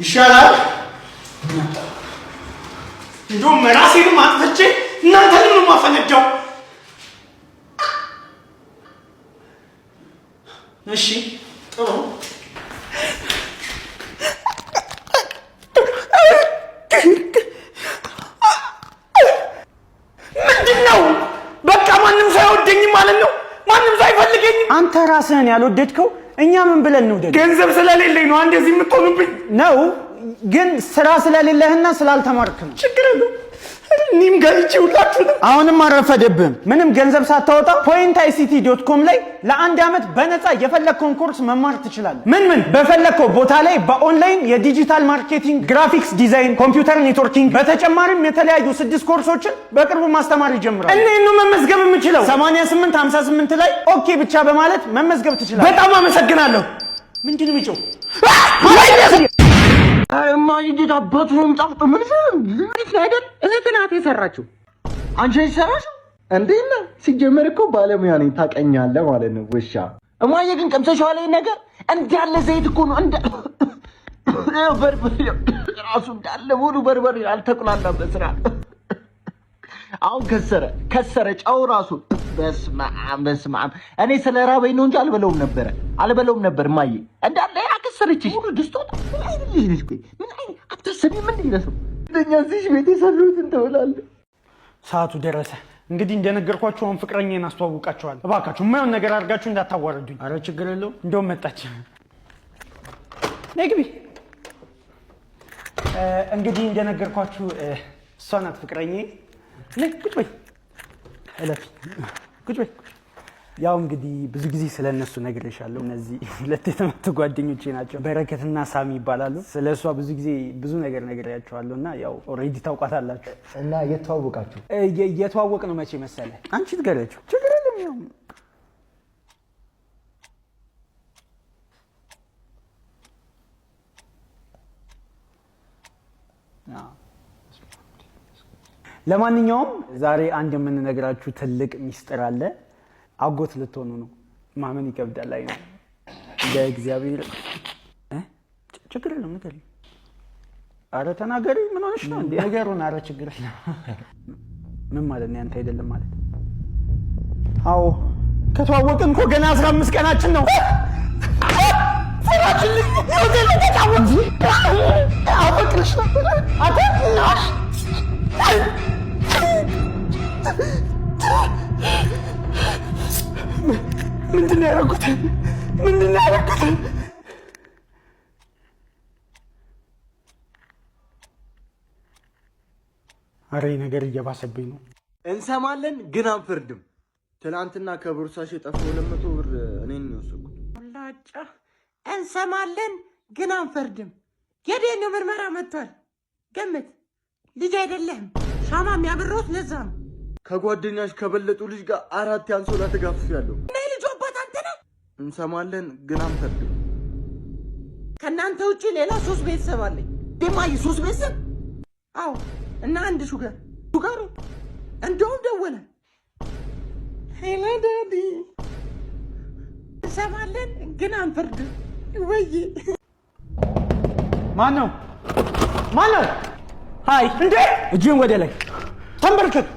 ይሻላል። እንደውም ራሴንም አጥፍቼ እናንተንም ነው የማፈነዳው። እሺ ጥሩ። ምንድን ነው? በቃ ማንም ሰው አይወደኝም ማለት ነው። ማንም ሰው አይፈልገኝም። አንተ ራስህን ያልወደድከው እኛ ምን ብለን እንውደድ? ገንዘብ ስለሌለኝ ነው እንደዚህ የምትሆኑብኝ። ነው ግን ስራ ስለሌለህና ስላልተማርክ ነው። ችግር የለውም። እኔም ገልጬ ሁላችሁንም። አሁንም አረፈደብህም። ምንም ገንዘብ ሳታወጣ pointict.com ላይ ለአንድ ዓመት በነፃ የፈለግከውን ኮርስ መማር ትችላለህ። ምን ምን በፈለግከው ቦታ ላይ በ online የ digital marketing፣ graphics design፣ computer networking፣ በተጨማሪም የተለያዩ 6 ኮርሶችን በቅርቡ ማስተማር ይጀምራል። እኔ ነው መመዝገብ የምችለው። 88 58 ላይ okay ብቻ በማለት መመዝገብ ትችላለህ። በጣም አመሰግናለሁ። ምንድን ነው የሚጮህ? እማዬ እንዴት አባቱ ነው የሚጣፍጠው? ምን አይደል? እህት ናት የሰራችው። አንቺ ነሽ የሰራሽው እንዴ? እና ሲጀመር እኮ ባለሙያ ነኝ ታውቀኛለህ ማለት ነው። ውሻ እማዬ ግን ቀምሰሽዋል? ይሄን ነገር እንዳለ ዘይት እኮ ነው። እንደ በርበሬ ራሱ እንዳለ ሙሉ በርበሬ አልተቁላላም በስራ። አሁን ከሰረ ከሰረ ጨው ራሱ። በስመ አብ በስመ አብ። እኔ ስለ ራበኝ ነው እንጂ አልበለውም ነበረ አልበለውም ነበር። እማዬ እንዳለ አከሰረችሽ። ሙሉ ድስት ወጥ። ምን አይነት ልጅ ነሽ? ቆይ ምን አይነት አታሰቢም እንዴ ለሰው? እንደኛ እዚህ ቤት የሰሩትን ትበላለህ። ሰዓቱ ደረሰ። እንግዲህ እንደነገርኳችሁ አሁን ፍቅረኛዬን አስተዋውቃችኋለሁ። እባካችሁ የማይሆን ነገር አድርጋችሁ እንዳታዋርዱኝ። አረ ችግር የለውም። እንደውም መጣች። ነይ ግቢ። እንግዲህ እንደነገርኳችሁ እሷ ናት ፍቅረኛዬ። ነይ ቁጭ በይ፣ እለፊ ቁጭ በይ። ያው እንግዲህ ብዙ ጊዜ ስለ እነሱ ነግሬሻለሁ። እነዚህ ሁለት የተመቱ ጓደኞቼ ናቸው፣ በረከትና ሳሚ ይባላሉ። ስለ እሷ ብዙ ጊዜ ብዙ ነገር ነግሬያቸዋለሁ እና ያው already ታውቋታላችሁ። እና የተዋወቃችሁ? የተዋወቅ ነው መቼ መሰለ? አንቺ ትገሪያቸው፣ ችግር የለም ያው። ለማንኛውም ዛሬ አንድ የምንነግራችሁ ትልቅ ሚስጥር አለ። አጎት ልትሆኑ ነው። ማመን ይከብዳል። አይ ነው ለእግዚአብሔር ችግር የለም ንገሪኝ። አረ ተናገሪ። ምን ሆነሽ ነው እንዴ? ነገሩን። አረ ችግር የለም። ምን ማለት ነው? ያንተ አይደለም ማለት? አዎ ከተዋወቅን እኮ ገና 15 ቀናችን ነው። አፈቅርሽ ነበር። ምንድን ነው ያደረኩት? ምንድን ነው ያደረኩት? አረ ይህ ነገር እየባሰብኝ ነው። እንሰማለን ግን አንፈርድም። ትናንትና ከቦርሳሽ የጠፋው 200 ብር እኔን ነው የወሰድኩት። ላጫ እንሰማለን ግን አንፈርድም። የዲኤንኤ ምርመራ መጥቷል። ገምት፣ ልጅ አይደለህም። ሻማ የሚያበራሁት ለዛ ነው። ከጓደኛሽ ከበለጡ ልጅ ጋር አራት ያንሶላ ተጋፍፌያለሁ። እና የልጁ አባት አንተ ነህ። እንሰማለን ግን አንፈርድም። ከእናንተ ውጭ ሌላ ሶስት ቤተሰብ አለኝ። ደማይ ሶስት ቤተሰብ? አዎ፣ እና አንድ sugar sugar ኡ እንደውም ደወለ። Hello daddy። እንሰማለን ግን አንፈርድም። ወይ ማን ነው? ማን ነው? Hi! እንዴ! እጅን ወደ ላይ ተንበርከክ።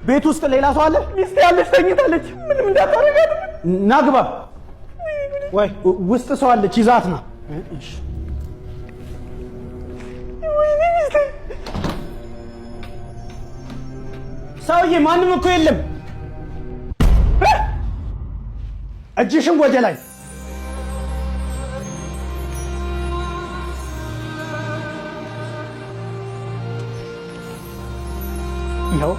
ቤት ውስጥ ሌላ ሰው አለ? ሚስቴ ያለች ተኝታለች። ምንም እንዳታረጋት። ና ግባ። ወይ ውስጥ ሰው አለች፣ ይዛት ና። ወይኔ ሚስቴ! ሰውዬ ማንም እኮ የለም። እጅሽን ወደ ላይ። ይኸው።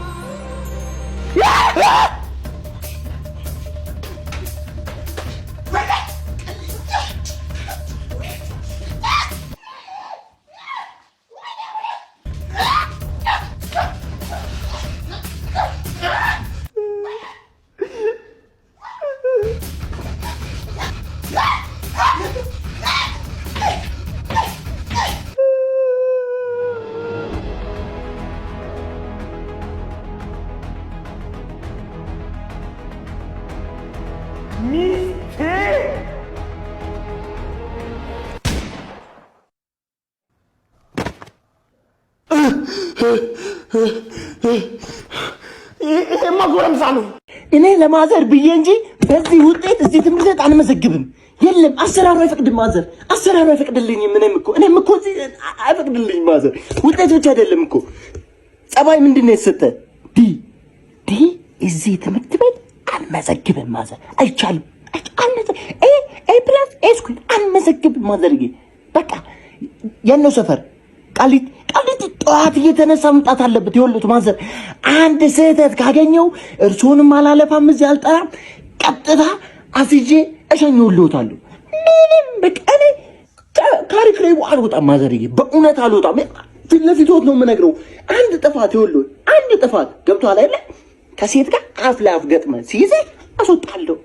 ሚስቴ! ይሄማ ጎረምሳ ነው። እኔ ለማዘር ብዬ እንጂ በዚህ ውጤት እዚህ ትምህርት ቤት አንመዘግብም። የለም፣ አሰራሩ አይፈቅድም። ማዘር፣ አሰራሩ አይፈቅድልኝም። እኔም እኮ እዚህ አይፈቅድልኝም ማዘር። ውጤት ብቻ አይደለም እኮ፣ ጸባይ ምንድን ነው የተሰጠ? D D። እዚህ ትምህርት ቤት አልመዘግብም ማዘር፣ አይቻልም። A A plus A square አልመዘግብም ማዘርዬ። በቃ ያነው ሰፈር ቃሊቲ ቃሊቲ ጠዋት እየተነሳ መምጣት አለበት። የወሉት ማዘር፣ አንድ ስህተት ካገኘው እርሶንም አላለፋም፣ እዚህ አልጠራም። ቀጥታ አስይዤ እሸኘውልዎታለሁ። ምንም በቃ እኔ ካሪክሌቡ አልወጣም ማዘርዬ፣ በእውነት አልወጣም። ፊት ለፊትዎት ነው የምነግረው። አንድ ጥፋት፣ ይኸውልህ፣ አንድ ጥፋት ገብቶሃል አይደለ? ከሴት ጋር አፍ ለአፍ ገጥመህ ሲይዘህ አስወጣለሁ።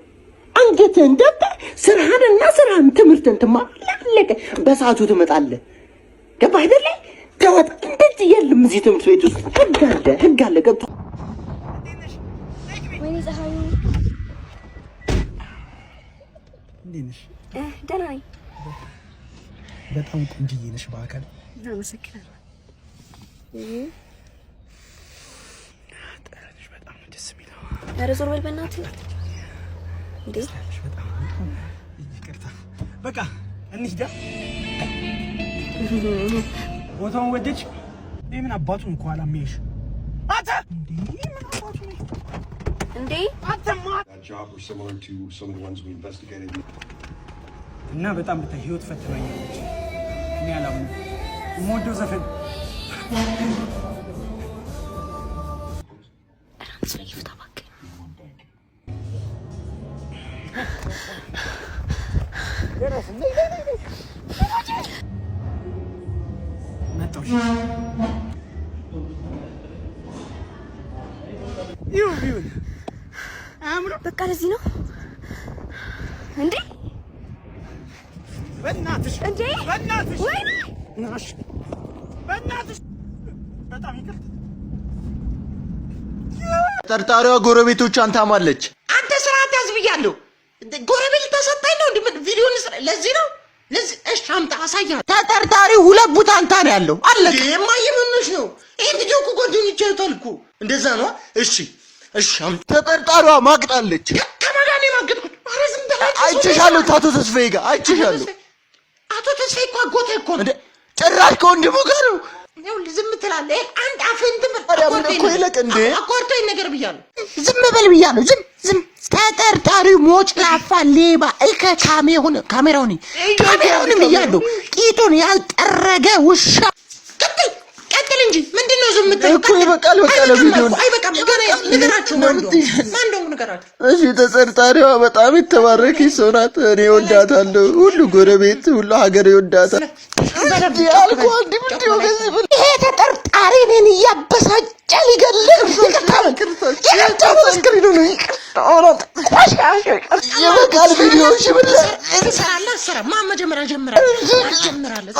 አንገትህን ደፍተህ ስራህንና ስራህን ትምህርትን ትማራለህ። አለቀ። በሰዓቱ ትመጣለህ። ገባህ አይደለ? ተወጥ እንደዚህ የለም። እዚህ ትምህርት ቤት ውስጥ ህግ አለ፣ ህግ አለ። ገብቶሃል? ወይኔ ፀሐዩ! እንዴት ነሽ? ደህና ነኝ። በጣም ቆንጅዬ ነሽ በአካል። አመሰግናለሁ። ጠረንሽ በጣም ነው ደስ የሚለው። ኧረ ዞር በል በእናትህ እንዴ! በጣም ይቅርታ። በቃ እንሂዳ። ቦታውን ወደች። እኔ ምን አባቱ ነው ከኋላ የሚሄሽ? አንተ እንዴ፣ ምን አባቱ ነው? እንዴ! አንተማ That job were similar to some of the ones we investigated. እና በጣም ብታይ ህይወት ፈትናኛለች። እኔ አላምንም። የምወደው ዘፈን ኧረ አንተ ሰውዬ ፍታ እባክህ። መጣሁ። ይሁን ይሁን፣ አያምርም? በቃ ለዚህ ነው እንዴ? በእናትሽ። እንዴ! በእናትሽ። ወይኔ! ናሽ፣ በእናትሽ፣ በጣም ይቅርታ። ጠርጣሪዋ ጎረቤቶቿን ታማለች። አንተ ስርዓት ያዝ ብያለሁ። ጎረቤት ልታሰጣኝ ነው? እንዴ? ምን ቪዲዮን ለዚህ ነው ለዚህ። እሺ አምጣ አሳያለሁ። ተጠርጣሪ ሁለት ቡታንታ ነው ያለው። አለቀ። እማዬ ምን ሆነሽ ነው? ይሄ ቪዲዮ እኮ ጓደኞቼ አይተውታል እኮ። እንደዛ ነው። እሺ እሺ፣ አምጣ። ተጠርጣሪዋ ማግጣለች። ከማን ጋር ነው የማገጥኩት? ኧረ ዝም በል። አይቼሻለሁ፣ አቶ ተስፋዬ ጋር አይቼሻለሁ። አቶ ተስፋዬ እኮ አጎቴ እኮ ነው። እንደ ጭራሽ ከወንድሙ ጋር ነው። ይኸውልህ ዝም ትላለህ። ይሄ አንድ አፍህን ትምህርት ታዲያ ምን እኮ ይለቅ እንዴ? አቋርጦኝ ነገር ብያለሁ። ዝም በል ብያለሁ። ዝም ዝም። ተጠርጣሪው ሞጭላፋ ሌባ እከካሜ ሆነ ካሜራውን ካሜራውንም ብያለሁ። ቂጡን ያልጠረገ ውሻ። ቀጥል ቀጥል እንጂ ምንድን ነው ዝም የምትለው? እኮ ይበቃል፣ በቃ ለቪዲዮ አይበቃም፣ አይበቃም። ገና ንገራቸው። ማን እንደሆነ ማን እንደሆነ ንገራቸው። እሺ፣ ተጠርጣሪዋ በጣም የተባረከች ሰው ናት። እኔ እወዳታለሁ። ሁሉ ጎረቤት፣ ሁሉ ሀገር ይወዳታል። አልኩህ እንዲህ ምንድን ነው ከዚህ በላይ? ይሄ ተጠርጣሪ እኔን እያበሳጨ ሊገልህ። ይቅርታ ይቅርታ፣ screen ኑ ነው ይቅርታ። ይበቃል። ቪዲዮ እሺ ብለህ ትሰራለህ። ስራ ማን መጀመሪያ ጀምራለህ? ጀምራለህ።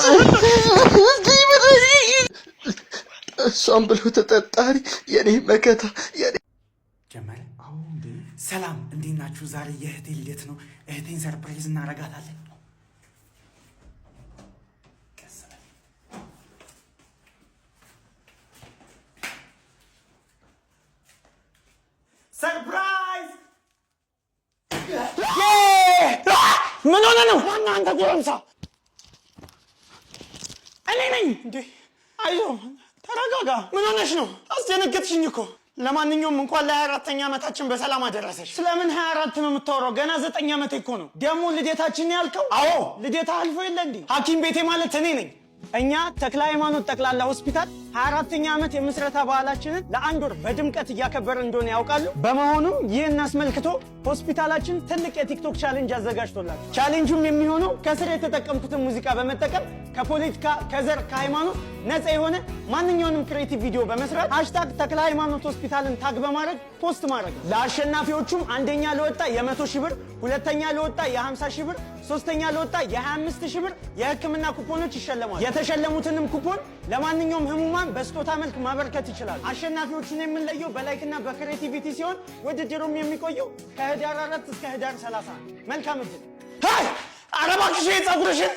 እሷም ብሎ ተጠርጣሪ የኔ መከታ የኔ ጀመረ። ሰላም፣ እንዴት ናችሁ? ዛሬ የእህቴ ልደት ነው። እህቴን surprise እናረጋታለን። ቀስ በል። Surprise! ምን ሆነ ነው? ማነው አንተ ጎረምሳ? እኔ ነኝ እንዴ? አይዞህ፣ ተረጋጋ። ምን ሆነሽ ነው? አስደነገጥሽኝ እኮ። ለማንኛውም እንኳን ለ24ኛ ዓመታችን በሰላም አደረሰሽ። ስለምን 24 ነው የምታወራው? ገና 9 ዓመቴ እኮ ነው። ደግሞ ልደታችን ያልከው? አዎ፣ ልደታ አልፎ የለ እንዴ? ሐኪም ቤቴ ማለት እኔ ነኝ። እኛ ተክለ ሃይማኖት ጠቅላላ ሆስፒታል 24ኛ ዓመት የምስረታ በዓላችንን ለአንድ ወር በድምቀት እያከበረ እንደሆነ ያውቃሉ። በመሆኑም ይህን አስመልክቶ ሆስፒታላችን ትልቅ የቲክቶክ challenge አዘጋጅቶላቸው፣ challenge ኡም የሚሆነው ከስር የተጠቀምኩትን ሙዚቃ በመጠቀም ከፖለቲካ፣ ከዘር፣ ከሃይማኖት ነፃ የሆነ ማንኛውንም creative ቪዲዮ በመስራት hashtag ተክለ ሃይማኖት ሆስፒታልን tag በማድረግ post ማድረግ ነው። ለአሸናፊዎቹም አንደኛ ለወጣ የ100 ሺህ ብር፣ ሁለተኛ ለወጣ የ50 ሺህ ብር፣ ሶስተኛ ለወጣ የ25 ሺህ ብር የሕክምና ኩፖኖች ይሸለማሉ። የተሸለሙትንም ኩፖን ለማንኛውም ህሙማን በስጦታ መልክ ማበርከት ይችላሉ። አሸናፊዎቹን የምንለየው በ like ና በ creativity ሲሆን ውድድሩም የሚቆየው ከህዳር 4 እስከ ህዳር 30 ነው። መልካም እድል። ኧረ እባክሽ ፀጉርሽን